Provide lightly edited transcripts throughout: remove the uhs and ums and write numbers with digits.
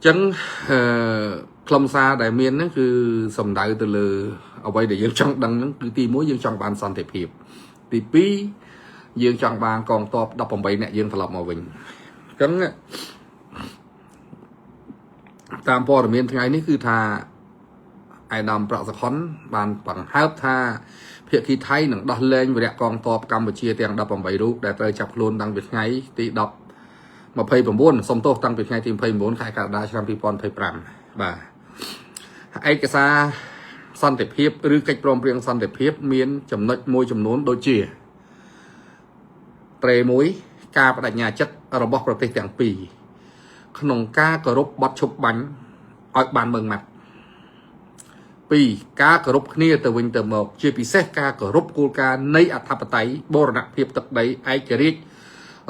ចឹងអឺខ្លឹមសារដែលមានហ្នឹងគឺសំដៅទៅលើអ្វីដែលយើងចង់ដឹងហ្នឹងគឺទី1យើងចង់បានសន្តិភាពទី2យើងចង់បានកងទ័ព18នាក់យើងត្រឡប់មកវិញអញ្ចឹងតាមព័ត៌មានថ្ងៃនេះគឺថាឯកឧត្តមប្រាក់សុខុនបានបង្ហើបថាភាគីថៃនឹងដោះលែងវរៈកងទ័ពកម្ពុជាទាំង18រូបដែលត្រូវចាប់ខ្លួនតាំងពីថ្ងៃទី10 29សុំទោសតាំងពីថ្ងៃទី29ខែកក្កដាឆ្នាំ2025បាទឯកសារសន្តិភាពឬកិច្ចព្រមព្រៀងសន្តិភាពមានចំណុចមួយចំនួនដូចជាត្រេ1ការបដិញ្ញាចិត្តរបស់ប្រទេសទាំងពីរក្នុងការគោរពបទឈប់បាញ់ឲ្យបានម៉ឺងម៉ាត់2ការគោរពគ្នាទៅវិញទៅមកជាពិសេសការគោរពគោលការណ៍នៃអធិបតេយ្យបូរណភាពទឹកដីឯករាជ្យ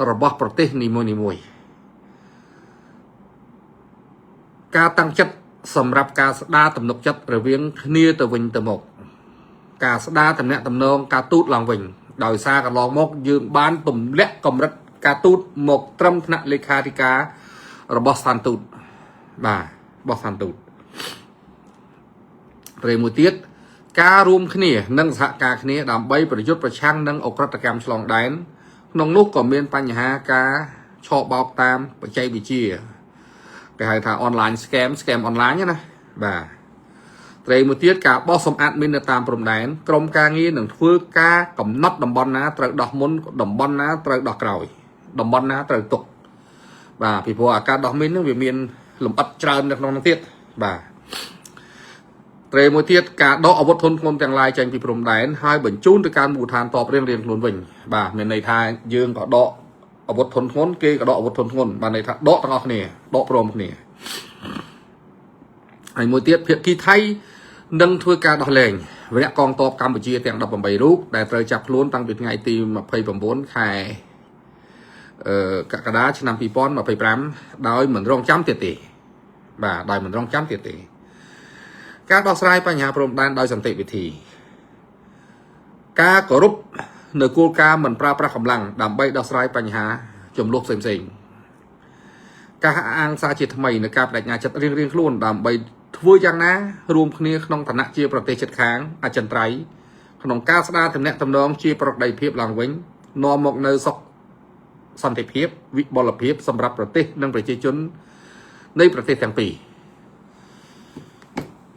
របស់ប្រទេសនីមួយៗការតាំងចិត្តសម្រាប់ការស្ដារទំនុកចិត្តរវាងគ្នាទៅវិញទៅមកការស្ដារទំនាក់ទំនងការទូតឡើងវិញដោយសារកន្លងមកយើងបានទម្លាក់កម្រិតការទូតមកត្រឹមថ្នាក់លេខាធិការរបស់ស្ថានទូតបាទរបស់ស្ថានទូតត្រេមួយទៀតការរួមគ្នានិងសហការគ្នាដើម្បីប្រយុទ្ធប្រឆាំងនឹងឧក្រិដ្ឋកម្មឆ្លងដែនក្នុងនោះក៏មានបញ្ហាការឆបោកតាមបច្ចេកវិទ្យាគេហៅថា online scam scam online ណាបាទត្រេមួយទៀតការបោះសម្អាតមីននៅតាមព្រំដែនក្រមការងារនឹងធ្វើការកំណត់តំបន់ណាត្រូវដោះមុនតំបន់ណាត្រូវដោះក្រោយតំបន់ណាត្រូវទុកបាទពីព្រោះអាការដោះមីនហ្នឹងវាមានលំអិតច្រើននៅក្នុងនោះទៀតបាទត្រេមួយទៀតការដកអាវុធធុនធ្ងន់ទាំងឡាយចេញពីព្រំដែនហើយបញ្ជូនទៅកាន់មូលដ្ឋានតបរៀងៗខ្លួនវិញបាទមានន័យថាយើងក៏ដកអាវុធធុនធ្ងន់គេក៏ដកអាវុធធុនធ្ងន់បាទន័យថាដកទាំងអស់គ្នាដកព្រមគ្នាហើយមួយទៀតភាគីថៃនឹងធ្វើការដោះលែងវរៈកងទ័ពកម្ពុជាទាំង18រូបដែលត្រូវចាប់ខ្លួនតាំងពីថ្ងៃទី29ខែអឺកក្កដាឆ្នាំ2025ដោយមិនរងចាំទៀតទេបាទដោយមិនរងចាំទៀតទេការដោះស្រាយបញ្ហាព្រំដែនដោយសន្តិវិធីការគោរពនៅគោលការណ៍មិនប្រើប្រាស់កម្លាំងដើម្បីដោះស្រាយបញ្ហាចំនួនផ្សេងៗការអះអាងសារជាថ្មីនៅការបដិញ្ញាចិត្តរៀងៗខ្លួនដើម្បីធ្វើយ៉ាងណារួមគ្នាក្នុងឋានៈជាប្រទេសជិតខាងអចិន្ត្រៃយ៍ក្នុងការស្ដារទំនាក់ទំនងជាប្រក្តីភាពឡើងវិញនាំមកនៅសុខសន្តិភាពវិបុលភាពសម្រាប់ប្រទេសនិងប្រជាជននៃប្រទេសទាំងពីរ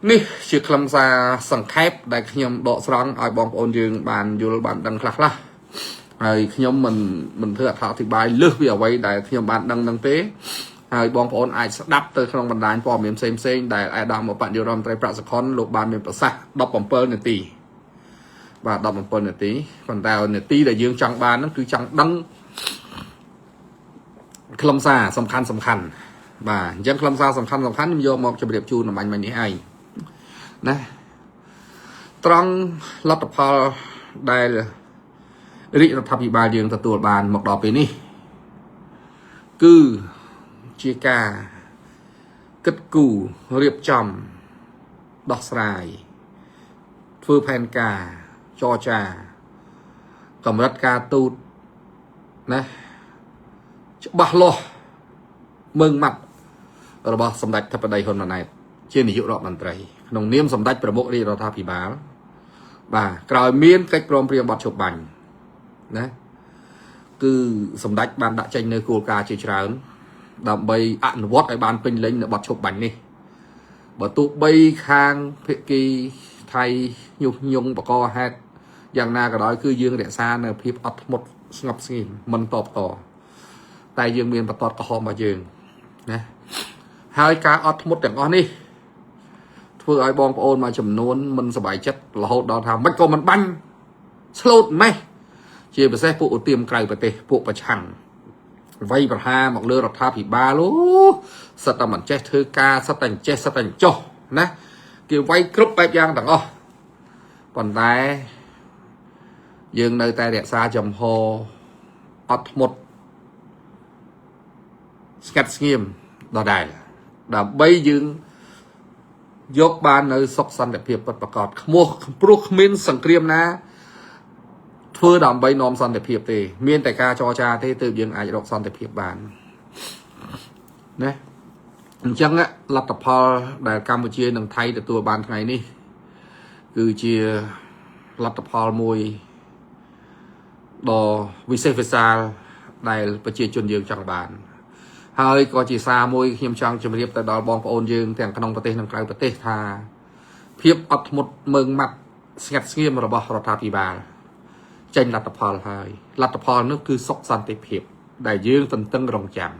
នេះជាខ្លឹមសារសង្ខេបដែលខ្ញុំដកស្រង់ឲ្យបងប្អូនយើងបានយល់បានដឹងខ្លះខ្លះហើយខ្ញុំមិនធ្វើអត្ថាធិប្បាយលើសពីអ្វីដែលខ្ញុំបានដឹងនឹងទេហើយបងប្អូនអាចស្ដាប់ទៅក្នុងបណ្ដាញព័ត៌មានផ្សេងផ្សេងដែលឯកឧត្តមឧបនាយករដ្ឋមន្ត្រីប្រាក់សុខុនលោកបានមានប្រសាសន៍17នាទីបាទ17នាទីប៉ុន្តែនាទីដែលយើងចង់បានហ្នឹងគឺចង់ដឹងខ្លឹមសារសំខាន់សំខាន់បាទអញ្ចឹងខ្លឹមសារសំខាន់សំខាន់ខ្ញុំយកមកជម្រាបជូនអំបញ្ញមិញនេះឯងណាត្រង់លទ្ធផលដែលរាជរដ្ឋាភិបាលយើងទទួលបានមកដល់ពេលនេះគឺជាការគិតគូររៀបចំដោះស្រាយធ្វើផែនការចរចាកម្រិតការទូតណាច្បាស់លាស់មើងម៉ាត់របស់សម្ដេចធិបតីហ៊ុនម៉ាណែតជានាយករដ្ឋមន្ត្រីក្នុងនាមសម្ដេចប្រមុខរាជរដ្ឋាភិបាលបាទក្រោយមានកិច្ចព្រមព្រៀងបទឈប់បាញ់ណាគឺសម្ដេចបានដាក់ចេញនៅគោលការណ៍ជាច្រើនដើម្បីអនុវត្តឲ្យបានពេញលេញនៅបទឈប់បាញ់នេះបើទោះបីខាងភាគីថៃញុះញង់បកហេតុយ៉ាងណាក៏ដោយគឺយើងរក្សានៅភាពអត់ធ្មត់ស្ងប់ស្ងៀមមិនតបតតែយើងមានបន្ទាត់ក្រហមរបស់យើងណាហើយការអត់ធ្មត់ទាំងអស់នេះធ្វើឲ្យបងប្អូនមួយចំនួនមិនសប្បាយចិត្តរហូតដល់ថាមិនក៏មិនបាញ់ស្លូតម៉េះជាពិសេសពួកឧទាមក្រៅប្រទេសពួកប្រឆាំងវាយប្រហារមកលើរដ្ឋាភិបាលអូសិតតែមិនចេះធ្វើការសិតតែចេះសិតតែចោះណាគេវាយគ្រប់បែបយ៉ាងទាំងអស់ប៉ុន្តែយើងនៅតែរក្សាចំហអត់ធ្មត់ស្ងាត់ស្ងៀមដដែលដើម្បីយើងយកបាននៅសុខសន្តិភាពពិតប្រាកដខ្មោះព្រោះគ្មានសង្គ្រាមណាធ្វើដើម្បីនាំសន្តិភាពទេ មានតែការចរចាទេទើបយើងអាចរកសន្តិភាពបានណា អញ្ចឹងលទ្ធផលដែលកម្ពុជានិងថៃទទួលបានថ្ងៃនេះគឺជាលទ្ធផលមួយដ៏វិសេសវិសាលដែលប្រជាជនយើងចង់បាន ហើយក៏ជាសារមួយខ្ញុំចង់ជម្រាបទៅដល់បងប្អូនយើងទាំងក្នុងប្រទេសនិងក្រៅប្រទេសថាភាពអត់ធ្មត់មើងម៉ាត់ស្ងាត់ស្ងៀមរបស់រដ្ឋាភិបាលចេញលទ្ធផលហើយលទ្ធផលនោះគឺសុខសន្តិភាព ដែលយើងទន្ទឹងរង់ចាំ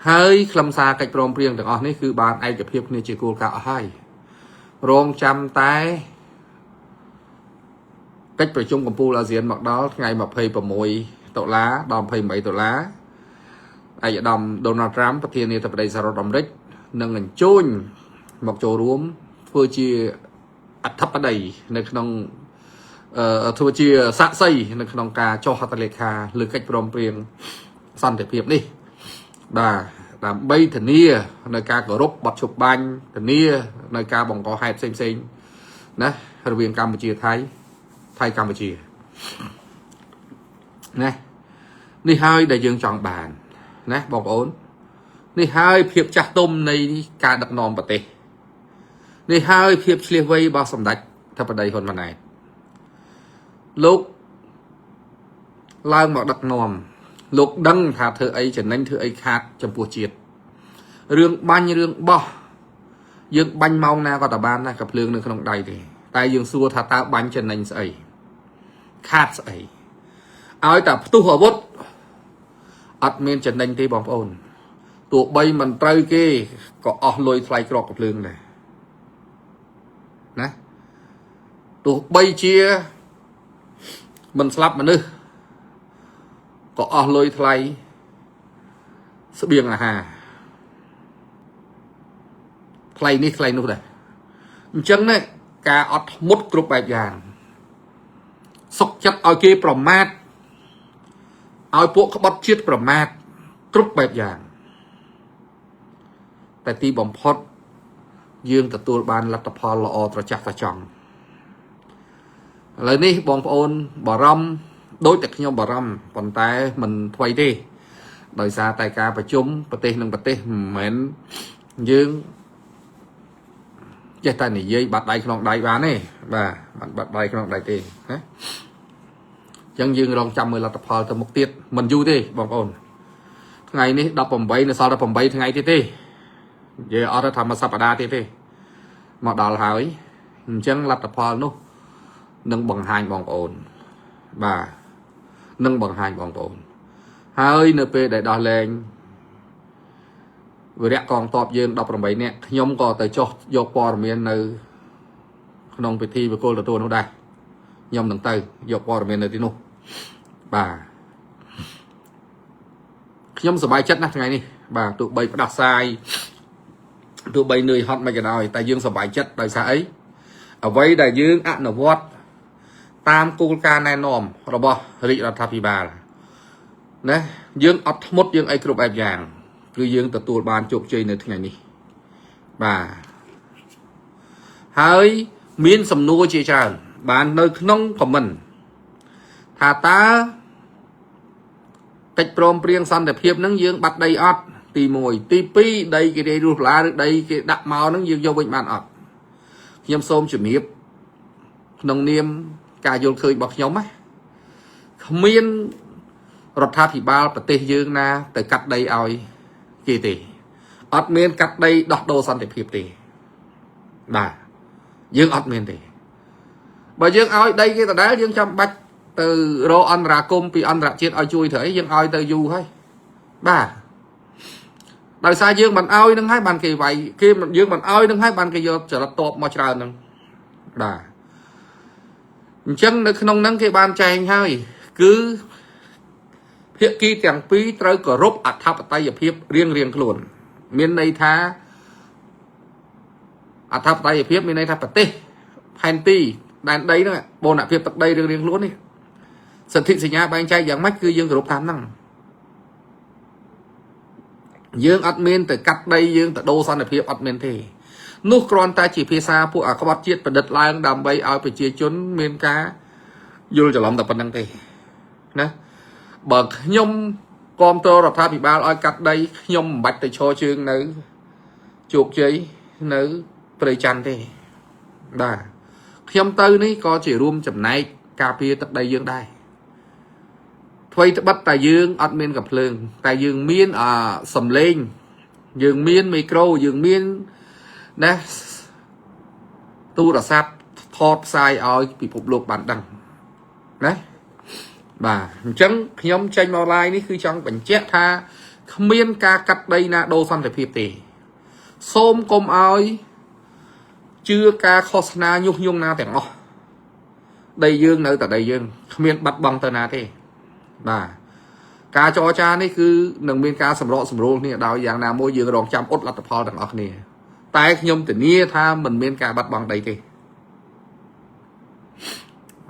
ហើយខ្លឹមសារកិច្ចព្រមព្រៀងទាំងអស់នេះគឺបានឯកភាពគ្នាជាគោលការណ៍អស់ហើយរងចាំតែកិច្ចប្រជុំកំពូលអាស៊ានមកដល់ថ្ងៃ26តុលាដល់28តុលាឯកឧត្តមដូណាល់ត្រាំប្រធានាធិបតីសហរដ្ឋអាមេរិកនឹងអញ្ជើញមកចូលរួមធ្វើជាអធិបតីនៅក្នុងធ្វើជាសាក្សីនៅក្នុងការចុះហត្ថលេខាលើកិច្ចព្រមព្រៀងសន្តិភាពនេះបាទដើម្បីធានានៅការគោរពបទឈប់បាញ់ធានានៅការបង្កហេតុផ្សេងផ្សេងៗណារវាងកម្ពុជាថៃថៃកម្ពុជាណានេះហើយដែលយើងចង់បានណាបងប្អូននេះហើយភាពចាស់ទុំនៃការដឹកនាំប្រទេសនេះហើយភាពឆ្លៀសវៃរបស់សម្ដេចធិបតីហ៊ុនម៉ាណែតលោកឡើងមកដឹកនាំលោកដឹងថាធ្វើអីចំណេញធ្វើអីខាតចំពោះជាតិរឿងបាញ់រឿងបោះយើងបាញ់ម៉ោងណាក៏តបានដែរក៏ភ្លើងនៅក្នុងដៃទេតែយើងសួរថាតើបាញ់ចំណេញស្អីខាតស្អីឲ្យតែផ្ទុះអាវុធអត់មានចំណេញទេបងប្អូនទោះបីមិនត្រូវគេក៏អស់លុយថ្លៃក្របកំភ្លើងដែរណាទោះបីជាមិនស្លាប់មនុស្សក៏អស់លុយថ្លៃស្បៀងអាហារថ្លៃនេះថ្លៃនោះដែរអញ្ចឹងណាការអត់ធ្មត់គ្រប់បែបយ៉ាងសុកចិត្តឲ្យគេប្រមាថឲ្យពួកក្បត់ជាតិប្រមាថគ្រប់បែបយ៉ាងតែទីបំផុតយើងទទួលបានលទ្ធផលល្អត្រចះត្រចង់ឥឡូវនេះបងប្អូនបារម្ភដូចតែខ្ញុំបារម្ភប៉ុន្តែមិនថ្មីទេដោយសារតែការប្រជុំប្រទេសនិងប្រទេសមិនមែនយើងចេះតែនិយាយបាត់ដៃក្នុងដៃបានទេបាទបាត់បាត់ដៃក្នុងដៃទេណាអញ្ចឹងយើងរងចាំមើលលទ្ធផលទៅមុខទៀតមិនយូរទេបងប្អូនថ្ងៃនេះ18នៅសល់តែ8ថ្ងៃទៀតទេនិយាយអត់ថាមួយសប្តាហ៍ទៀតទេមកដល់ហើយអញ្ចឹងលទ្ធផលនោះនឹងបង្ហាញបងប្អូនបាទនឹងបង្ហាញបងប្អូនហើយនៅពេលដែលដោះលែងវីរៈកងតបយើង18នាក់ខ្ញុំក៏ទៅចុះយកព័ត៌មាននៅក្នុងពិធីបកគលទទួលនោះដែរខ្ញុំនឹងទៅយកព័ត៌មាននៅទីនោះបាទខ្ញុំសប្បាយចិត្តណាស់ថ្ងៃនេះបាទទោះបីផ្ដាសាយទោះបីនឿយហត់មិនក៏ដោយតែយើងសប្បាយចិត្តដោយសារអីអ្វីដែលយើងអនុវត្តតាមគោលការណ៍ណែនាំរបស់រាជរដ្ឋាភិបាលណាយើងអត់ធ្មត់យើងអីគ្រប់បែបយ៉ាងគឺយើងទទួលបានជោគជ័យនៅថ្ងៃនេះបាទហើយមានសំណួរជាច្រើនបាននៅក្នុង comment ថាតើកិច្ចព្រមព្រៀងសន្តិភាពនឹងយើងបាត់ដីអត់ទី1ទី2ដីគេរាយរស់ផ្លាឬដីគេដាក់មកនឹងយើងយកវិញបានអត់ខ្ញុំសូមជំរាបក្នុងនាមការយល់ឃើញរបស់ខ្ញុំណាគ្មានរដ្ឋាភិបាលប្រទេសយើងណា ទៅកាត់ដីឲ្យគេទេអត់មានកាត់ដីដោះដូរសន្តិភាពទេបាទយើងអត់មានទេបើយើងឲ្យដីគេដដែលយើងចាំបាច់ទៅរកអន្តរាគមពីអន្តរជាតិឲ្យជួយធ្វើអីយើងឲ្យទៅយូរហើយបាទដោយសារយើងមិនឲ្យនឹងហើយបានគេវាយគេយើងមិនឲ្យនឹងហើយបានគេយកចរិតតបមកច្រើនហ្នឹងបាទអញ្ចឹងនៅក្នុងហ្នឹងគេបានចែងហើយគឺភាគីទាំងពីរត្រូវគោរពអធិបតេយ្យភាពរៀងរៀងខ្លួន មានន័យថាអធិបតេយ្យភាពមានន័យថាប្រទេសផែនទីដែនដីហ្នឹងបូរណភាពទឹកដីរៀងរៀងខ្លួននេះសិទ្ធិសញ្ញាបែងចែកយ៉ាងម៉េចគឺយើងគោរពតាមហ្នឹងយើងអត់មានទៅកាត់ដីយើងទៅដូរសន្តិភាពអត់មានទេនោះគ្រាន់តែជាភាសាពួកអាក្បត់ជាតិប្រឌិតឡើងដើម្បីឲ្យប្រជាជនមានការយល់ច្រឡំតែប៉ុណ្្នឹងទេណាបើខ្ញុំគ្រប់គ្រងរដ្ឋាភិបាលឲ្យកាត់ដីខ្ញុំមិនបាច់ទៅឈរជើងនៅ ជោគជ័យនៅព្រៃច័ន្ទទេបាទខ្ញុំទៅនេះក៏ជារួមចំណែកការពារទឹកដីយើងដែរអ្វីត្បិតតែយើងអត់មានកំភ្លើង តែយើងមានអាសំឡេងយើងមានមីក្រូយើងមានណាទូរស័ព្ទថតផ្សាយឲ្យពិភពលោកបានដឹងណាបាទអញ្ចឹងខ្ញុំចេញមក live នេះគឺចង់បញ្ជាក់ថាគ្មានការកាត់ដីណាដូរសន្តិភាពទេសូមកុំឲ្យជឿការឃោសនាញុះញង់ណាទាំងអស់ដីយើងនៅតែដីយើងគ្មានបាត់បង់ទៅណាទេបាទការចរចានេះគឺនឹងមានការសម្របសម្រួលគ្នាដោយយ៉ាងណាមួយយើងរងចាំអ៊ុតលទ្ធផលទាំងអស់គ្នាតែខ្ញុំធានាថាមិនមានការបាត់បង់ដីទេ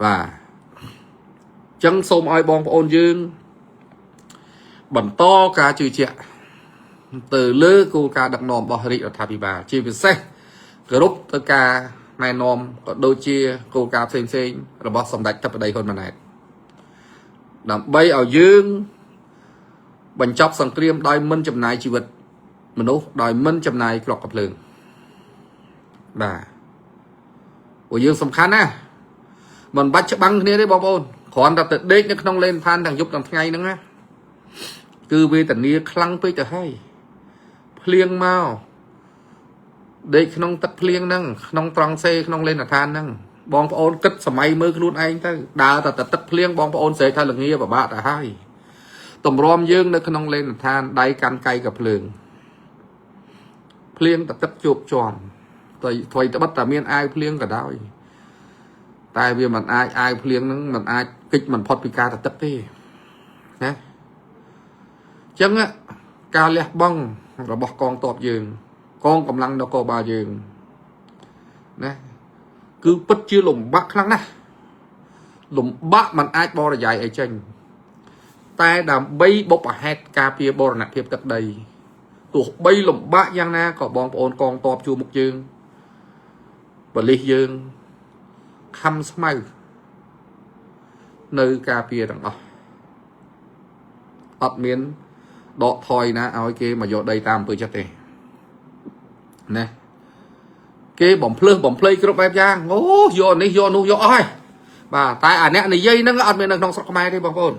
បាទអញ្ចឹងសូមឲ្យបងប្អូនយើងបន្តការជឿជាក់ទៅលើគោលការណ៍ដឹកនាំរបស់រាជរដ្ឋាភិបាលជាពិសេសគោរពទៅការណែនាំក៏ដូចជាគោលការណ៍ផ្សេងៗរបស់សម្ដេចធិបតីហ៊ុនម៉ាណែតដើម្បីឲ្យយើងបញ្ចប់សង្គ្រាមដោយមិនចំណាយជីវិតមនុស្សដោយមិនចំណាយគ្រាប់កាំភ្លើងបាទព្រោះយើងសំខាន់ណាស់មិនបាច់ច្បាំងគ្នាទេបងប្អូនគ្រាន់តែទៅដេកនៅក្នុងលេនឋានទាំងយប់ទាំងថ្ងៃហ្នឹងណាគឺវេទនាខ្លាំងពេកទៅហើយភ្លៀងមកដេកក្នុងទឹកភ្លៀងហ្នឹងក្នុងត្រង់សេក្នុងលេនឋានហ្នឹងបងប្អូនគិតសម័យមើលខ្លួនឯងទៅដើរតែទឹកភ្លៀងបងប្អូនស្រែកថាលងាពិបាកទៅហើយតម្រាំយើងនៅក្នុងលេនឋានដៃកាន់កៃកភ្លើងភ្លៀងតទឹកជោគជាំតែថ្វីត្បិតតែមានអាវភ្លៀងក៏ដោយតែវាមិនអាចអាវភ្លៀងហ្នឹងមិនអាចគេចមិនផុតពីការតទឹកទេណាអញ្ចឹងការលះបង់របស់កងទ័ពយើង កងកម្លាំងនគរបាលយើងណាគឺពិតជាលំបាកខ្លាំងណាស់លំបាកមិនអាចបរិយាយអីចេញតែដើម្បីបុព្វហេតុការពារបូរណភាពទឹកដីទោះបីលំបាកយ៉ាងណាក៏បងប្អូនកងទ័ពជួរមុខយើងបលិសយើងខំស្មៅនៅការពារទាំងអស់អត់មានដកថយណាឲ្យគេមកយកដីតាមអំពើចិត្តទេណាគេបំភ្លើសបំភ្លៃគ្រប់បែបយ៉ាងអូយកនេះយកនោះយកអស់ហើយបាទតែអាអ្នកនិយាយហ្នឹងអត់មាននៅក្នុងស្រុកខ្មែរទេបងប្អូន